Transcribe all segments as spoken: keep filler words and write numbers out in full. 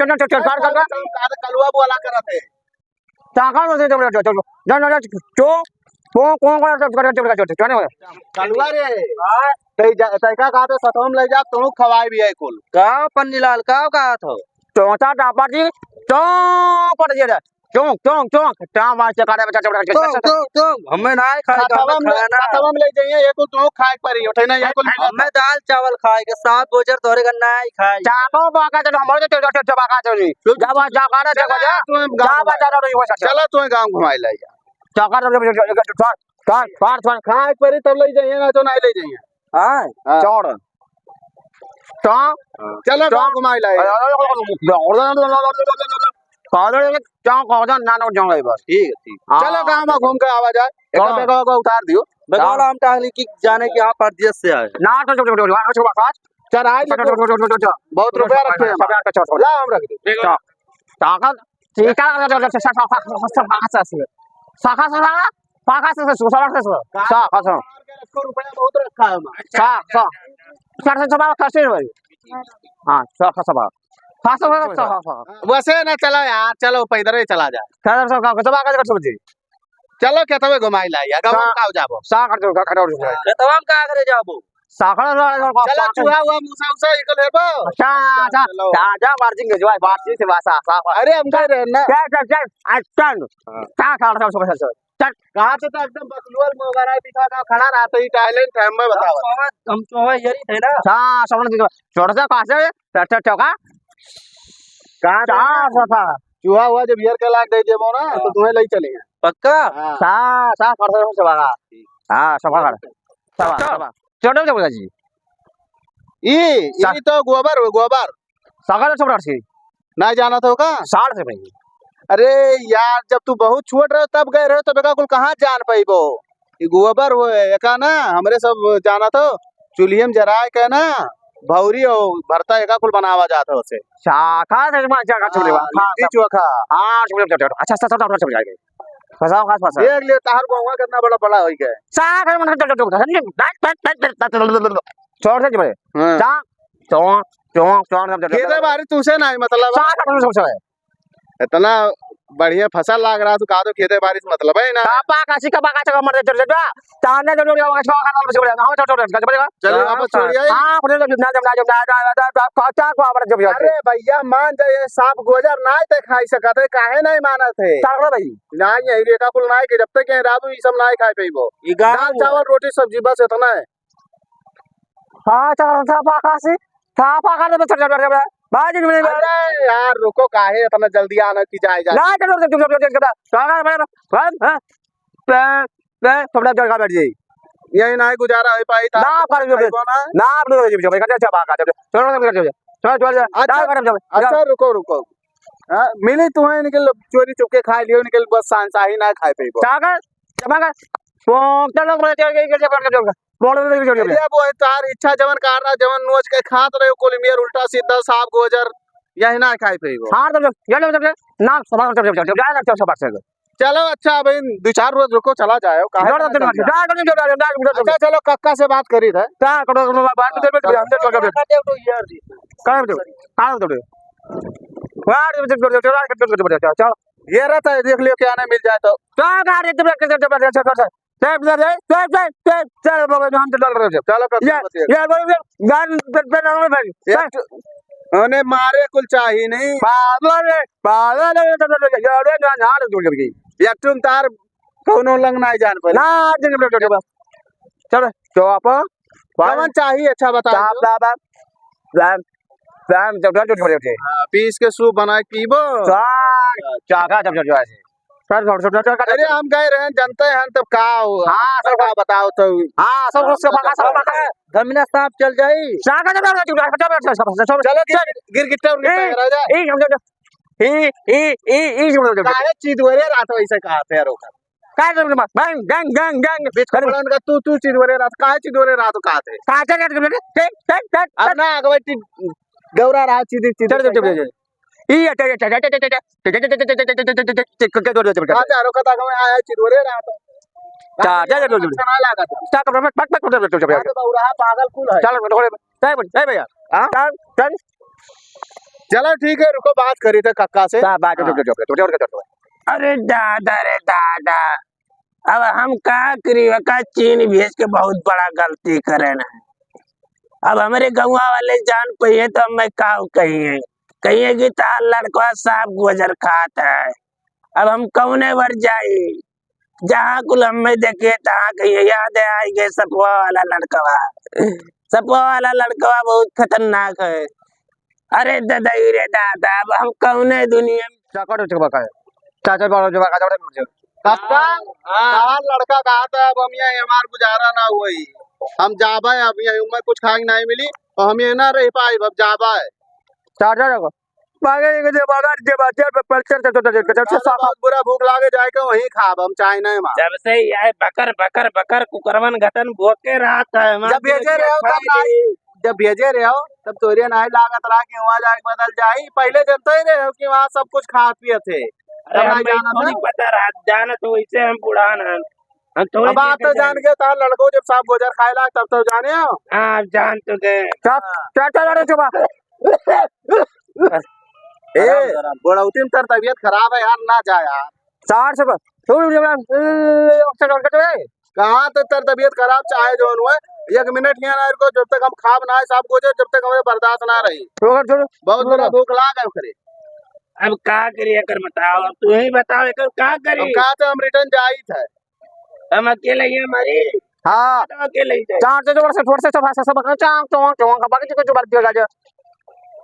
चल, चल, चल, चल, चल, चल। काम काहे कलुआ बोला करत है? ताका रो से, चल, चल, चल, चल। जा, जा, जा, चो, को, को, को, चल, चल, चल, चल, चल, चल। कलुआ रे। हाँ। तै जा, तै का कहत हो, सतवा में ले जा, तू खवाए भी है कुल। का पन्नी लाल, का कहत हो? चोंचा डापा जी, चों कर दिया रे। चों, चों, चों। टांग मार से काटे, बच्चा, चों, चों, चों। हमें ना खाए, सतवा में, खाना। सतवा में ले जाइए, ये कुल तू खाए परी, उठे ना, ये कुल। हमें दाल चावल खाए के, साग गोजर तोरे का ना खाए। चाको बाका चलो, हमारे तो चोंचा, चोंचा बाका चलो। जा बा, जा काटे, जा बा, जा। तू हम गाँव जा बा, घुमाए। जा, जा, जा, जा। चलो, तू गाँव घुमाए लाई जा। चाका तो, तो, तो, तो, तो, तो, तो। खाए परी तब ले जाइए, ना तो नहीं ले जाइए। हाँ, हाँ। चौड़। तो, हाँ। चलो, तो, गाँव घुमाए लाई। अरे, अरे, अरे, अरे, अरे, अरे, अरे, अरे, अरे, अरे, क्या कहता ना, ना, जाऊंगा एक बार। ठीक है, ठीक। हाँ। चलो, गाँव में घूम के आवा जाए। एक हाँ। बैगवा को उतार दियो। बैगवा हाँ। हम टांगली की जाने कि यहाँ परदेश से आए। ना, तो, तो, तो, तो, तो, तो, तो, चल, आए तो, तो, तो, तो, तो, तो, तो। बहुत रुपया रखे हैं हमारे। अच्छा, अच्छा, अच्छा। ला, हम रख दे। ठीक है। ताकत ठीक है, अच्छा, अच्छा, अच्छा, अच्छा, अच्छा, अच्छा, अच्छा, अच्छा। पाका से, पाका से, पाका से, पाका से, पाका से। रुपया बहुत रखा है हमारे। सा, सा। साठ से सवा, साठ से भाई। हाँ, सा, सा, सवा। सा, सा, सा, सा, सा। वैसे ना चलो यार, चलो पैदल ही चला जाए। साठ से सवा, सवा का कर दे। चलो खेतवे घुमाई लाई, अगर सा, हम का जाबो। सा कर दो, का, का, का, का। खेतवा में का करे जाबो? साखर वाला जो चला, चूहा हुआ, मूसा उसा, इको लेबो। अच्छा, अच्छा, चलो। जा, जा, मार्जिन के जो है, मार्जिन से बस, आ, साफ। अरे, हम कह रहे हैं ना। चल, चल, चल, आ, चल। हाँ। चल, चल, चल, चल, चल, चल। चल। कहाँ से तो एकदम बकलुअल मोगरा दिखा था, खड़ा रहा तो ही टहले, टाइम में बताओ। हम चौवा, हम चौवा यही थे ना। हाँ, समझ गया। छोड़ दे, कहाँ से? चल, चल, चौका। कहाँ से? चार सौ था। चूहा हुआ, जब ईयर के लाग दे देबो ना, तो हाँ। तुम्हें ले चलेंगे। पक्का? हाँ। सा, सा, कर दे, से बगा। हाँ, सब कर। सब, सब। छोटे, छोटे जी। ई, ई सा- तो गोबर हो, गोबर। सागर से बड़ा सी। ना जानत हो का? साठ से भाई। अरे यार, जब तू बहुत छोट रहे तब गए रहे, तब एका कुल कहाँ जान पाइबो? ई गोबर हो, एका ना हमरे सब जानत हो, चूल्हिए में जराए के ना, भौरी हो, भरता एका कुल बनावा जात हो से। साखा से मा-, जगह छोड़े बा। हाँ, हाँ, लिट्टी सब। चोखा। हाँ, छोड़े, छोड़े, छोड़े। अच्छा, अच्छा, छोड़े, छोड़े, छोड़े। फंसाओ, खास फंसाओ। देख ले, तार गोवा कितना बड़ा, बड़ा हो गया। साखा से मतलब, छोड़, छोड़, छोड़, छोड़। छोड़ से जी भाई। हाँ। चा-, चौक, चौंक, चौंक, सब चौंक। खेते बारी तुसे नाहीं मतलब है। साथ में सब है। इतना बढ़िया फसल लाग रहा, तू कहा तो खेते बारी से मतलब है ना। का पाकासी, का पाकासी, का मर जा, जा, जा। ताने जो, जो, जो, जो, जो, जो, जो, जो, जो, जो, जो, चलो, हाँ, आप छोड़िए। हाँ, अपने जब ना, जब ना, जब ना, जब ना, जब ना, जब ना, जब ना, जब ना। अरे भैया, मान जा, ये सांप गोजर नाहीं ते खाई सकत है, काहे नाहीं मानत है? का करो भाई? नाहीं, यही बेटा कुल नाहीं के, जब तक ये राबू, ये सब नाहीं खाए पइबो। ये गाँव दाल, चावल, रोटी, सब्जी, बस इतना है। हाँ, चल, था पाकासी, था पाकासी, बस, चल, चल, चल, चल, बाजी नहीं मिलेगा। अरे यार, रुको, काहे इतना जल्दी आना कि जाए, जाए? ना, चल, चल, चल, चल, चल, चल, चल, चल, चल, चल, चल, चल, चल, चल, चल, चल, चल, चल, बैठ जाइए। यही ना गुजारा हो पाई था। ना, कर दो, खाइबो ना। ना, आप लोग, चल, चल, चल, चल, चल, चल, चल, चल, चल, चल, चल, चल, अच्छा, चल, चल, चल, अच्छा, चल, रुको, रुको। हाँ, मिली तुम्हें इनके लो-, चोरी चुपके खाए लियो, इनके बस शहंशाही ना खाए पइबो। क्या कर? जमा कर। वो, चलो, चल, चल, चल, चल, चल, चल, चल। बोल, बोल, बोल, बोल, बोल। अरे, अब वही तार इच्छा जवन कारना, जवन नोच के खात रहे हो, कोलिमियर उल्टा सीधा, सांप गोजर, यही ना खाए पइबो। हाँ, तो, चल, चल, चल, चल, ना, सब, सब, सब, सब, सब, जाएगा, चल, सब, सब। चलो, अच्छा, अब इन दो चार रोज रुको, चला जाए, काहे चल, ना चल, चल, जाए? चल, चल, चल, चल, चल, चल। अच्छा, चलो, कक्का से बात करी थे। क्या करो, करो, बात कर दे, अंदर चल, चल, चल। कर दे, तो यार जी। कर दे, कर दे। वाह, चल, चल, चल, चल, चल, चल, चल, चल, चल। ये रहता है, देख लियो, क्या नहीं मिल जाए तो। चल, चल, चल, चल, चल, चल, चल, चल। चल, चल, चल, चल, चल, चल, चल, बाबा, हम तो डर रहे हैं। चलो, कर ये, बतिया। ये, बोल, ये, गान पे, पे, पे, पे, पे। एक तो, उन्हें मारे कुल चाही नहीं। पागल है, पागल है, ये, ये, ये, ये, ये, ये, ये, ये, ये। एक तुम तार कौनो लंग ना जान पाए। ना, दिन में, दिन में। चल, तो आप, कौन चाही, अच्छा बताओ। बाबा, राम, राम, जब, जब, जब, जब, जब। हाँ, पीस के सूप बना के पीबो। चार, चार, जब, जब, जब, जब। सर, सर, सर, सर, सर, अरे, हम गए रहे, जनते हैं, तब का हो? हाँ, सर, का बताओ तो? हाँ, सर, उससे बका, सर, बका। धमिना सांप चल जाई। सर, सर, सर, सर, सर, सर, सर, सर, चलो, गिर, सर। गिर गिट्टा उर गिट्टा ए, करा जाए। ए, हम जब, ए, ए, ए, ए, हम जब, काहे चिदवरे रात वैसे कहा थे, यार, ओकर? का जब, गैंग, गैंग, गैंग, गैंग। बीच का बड़ा उनका तू, तू चिदवरे रात, काहे चिदवरे रात कहा थे? का, का, का, का, का, का, का, अब ना, अगवे टी-, गौरा रहा, चिदी, चिदी। चल, चल, चल, चल। ई, अच्छा, अच्छा, अच्छा, अच्छा, चाचा, रोका था, हमें आया, चिरवरे रहा था। चाचा, चाचा, चाचा। अच्छा ना लगा था। चाचा, पट, पट, पट, पट, पट, पट, पट। चाचा, बउरहा पागल कुल है। चल, थोड़े, ए, ए, भैया। हाँ? चल, चल। चलो, ठीक है, रुको, बात करी थे कक्का से। हाँ, बात, हाँ। रुको, रुको, रुको, रुको, रुको। अरे दादा रे दादा, अब हम का करी, ओका चीन भेज के बहुत बड़ा गलती करे ना। अब हमरे गौवा वाले जान पइहे तो हमें का कहिए, कहिए कि तार लड़कवा सांप गोजर खात है। अब हम कौने वर जाई, जहाँ कुल हमें देखे तहाँ कहिए याद आइ गए सपवा वाला लड़कवा। सपवा वाला लड़कवा बहुत खतरनाक है। अरे ददई रे दादा, अब हम कौने दुनिया में चाकर उठ के बकाए। चाचा बड़ा जो बका, चाचा बड़ा जो। कप्तान, हाँ। कहाँ लड़का कहा था, अब हम यहाँ हमार गुजारा ना हुई। हम जाबे, अब यहाँ उम्र कुछ खाए नहीं मिली, और हम ये ना रह पाए, अब जाबे। चाचा देखो, बागे ये जो बगा, जो बच्चे पे पलचर, चल, चल, चल, चल, चल, चल, बहुत बुरा भूख लागे, जाए के वहीं खाब, हम चाहे नहीं मार। जब से ये आए बकर, बकर, बकर, कुकरवन घटन भोके रहत है, हमार जब भेजे रहे हो, तब खाए नहीं। जब भेजे रहे हो, तब तोरिया नाहीं लागत रहा कि वहाँ जाके बदल जाई। पहिले जनते ही रहे हो कि वहाँ सब कुछ खात पियत है। अरे, तब नाहीं हमें जानत थोड़ी है। पता रहा, जानत हो, वैसे हम बुढ़ान हन। हम थोड़ी अब बात देखे तो जान जाए। के तार लड़को जब सांप गोजर खाए लाग, तब तो जाने हो। हाँ, अब जान तो गए। चुप, चुप, चुप, अरे चुप। ए, आराम से, आराम से। बुढ़ौती में तार तबीयत खराब है यार, ना जा यार। चार सौ पर, छोड़ दे, ए, ए, ए, ए, ए, कहाँ तो तेरी तबीयत खराब चाहे जौन हुए, एक मिनट यहाँ ना रुको, जब तक हम खाब ना है सांप गोजर, जब तक हमें बर्दाश्त ना रही। छोड़, छोड़, बहुत छोड़। बुरा भूख लाग है ओकरे। अब का करी एकर बताओ, अब तू ही बताओ एकर का करी? अब का तो हम return जाइत है। हम अकेले ही मरी। हाँ। हम अकेले ही जाए। चार से जोर से, जोर से, सब, सब, सब, चांग, चोंग, चोंग, बाकी जो, जो बात दिया जाए।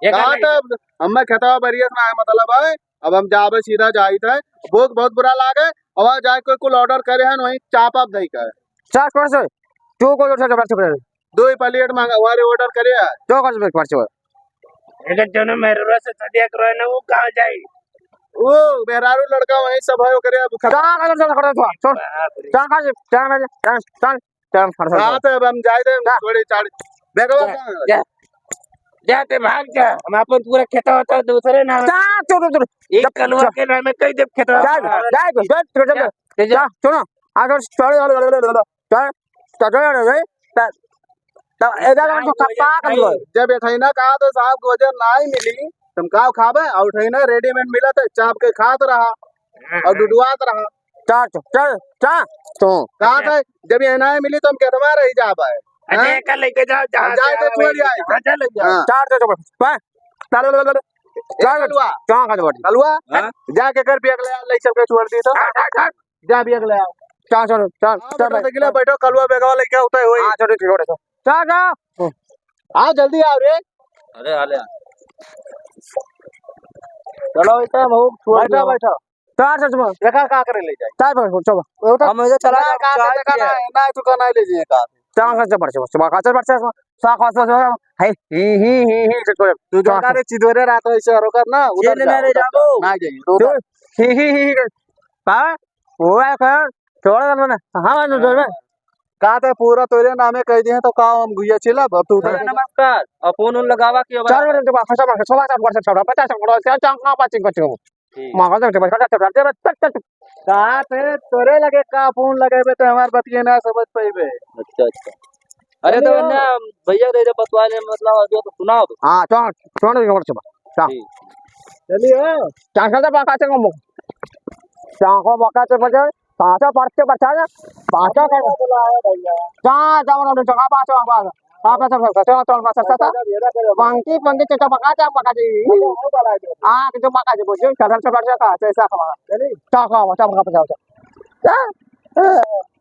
एकर कहा नहीं। तो अब हमें खेतवा बरियत ना है, मतलब है, अब हम जाबे सीधा जाइत है, भूख बहुत बुरा लागे, और वहाँ जाए कोई कुल order करे है, वहीं चाप आप दई का है। चार कौन से? तू को जो चाप आप दे। दो ही plate मांगा, हमारे order करे है। दो कौन से पाँच सौ? एक जन मेहरारू से सदिया करो है ना, वो कहाँ जाई? वो मेहरारू लड़का वहीं सब है, ओकरे अब खत्म। चल, चल, चल, चल, चल, चल। बाप रे। चल, चल, चल, चल, चल, चल। टाइम फरसा कहाँ बा। पे अब हम जाए थे, जा। थोड़ी चाड़ी। बेगवा जा, कहाँ है? जा। जा, ते भाग जा। हम अपन पूरा खेतवा होता दूसरे नाम। जा, चुप, चुप, चुप। एक जा, कलुआ जा। के नाम में कई देव खेतवा। जा, जा, जा, जा, जा, जा, जा। जा, सुनो। अगर चल, चल, चल, चल, चल, चल, चल, चल, चल। तो एजा तो जो कप्पा कर लो। जब एठैना कहा तो साहब गोजर नाहीं मिली, तुम का खाबे? और एठैना readymade मिला तो चाप के खात रहा और डुडुआत रहा। चार चो, चार, चार, तो। कहा था, जब ये नाहीं मिली तो हम केतवा रही जाबे। अरे, हैं? कल लेके जाओ, जहाँ हम से जाए तो आए छोड़ वहीं। आए। हाँ, चल लेके जाओ। हाँ। चार चो, चो, बस। चल, चल, चल, चल। ए, चार, कलुआ। चार का जोड़ी। कलुआ, हाँ? जाके कर बैग ले आ, ले चल के छोड़ दी तो। हाँ, हाँ, हाँ। जा बैग ले आओ। चार चो, चार, हाँ, चार मोटरसाइकिल बैग। बैठो, कलुआ बैगवा लेके होता है वही। हाँ, चलो, ठीक है, चलो। चार, चार। हाँ, जल्दी आओ रे। अरे, आ ले आ। चलो, इतना बहुत छोड़ बैठो, दिया। बैठो। चार चश्मा। देखा का करे ले जाए। चार पकड़, चलो। वो तो हम इधर चला ना, जाओ, का चाय देखा पिए। ना, ना, तू का ना ले जाए का। चार का चश्मा, चश्मा, चश्मा, का चश्मा, चश्मा, चश्मा, का चश्मा, चश्मा, है, ही, ही, ही, ही, चश्मा, तू जो चश्मा। का रे चिदोरे रात में ऐसे हरो कर ना, ये उधर ले जा, मेरे उधर जा, जाओ। ना जाइए, तो तू, उधर। ही, ही, ही, ही, का? वो है कर, छोड़ दे ना। हाँ, मैं तो हाँ। का ते पूरा तोरे नामे कह दिए तो का हम घुइया चिल्ला, अब तू उधर अरे जा। नमस्कार, और फोन उन लगावा कि अब चार मिनट के बाद खर्चा मार के, सवा चार, पचास, पचास, पचास, पचास, पचास, पचास, पचास, पचास, ठीक। मांगल जब जब जब जब जब तक तक। का ते तोरे लगे का फोन लगेबे तो हमार बतिये ना समझ पइबे। अच्छा, अच्छा। अरे तो चलिए। ना भैया रे, जब बतवा ले, मतलब, अभी तो सुनाओ तो। हाँ, चल, सुन, सुन, सुन, सुन। ठीक। चलिए। चांखा तो बाका से कम। चांखा बाका से बजे, पाँचा परचे बचा जा, पाँचा कर। बुलाया भैया। जा, जा, जा, जा, जा, पाँचा, पाँचा। पाँचा, पाँचा, पाँचा, पाँचा, पाँचा। पंक्ति, पंक्ति, चचा, पका, चा, पका, जी। वो बुलाया। आ, जो पका, जी, बोल, जो, चल, चल, चल, चल, चल, चल, चल, चल, चल, चल, चल, चल, चल। चल, चल।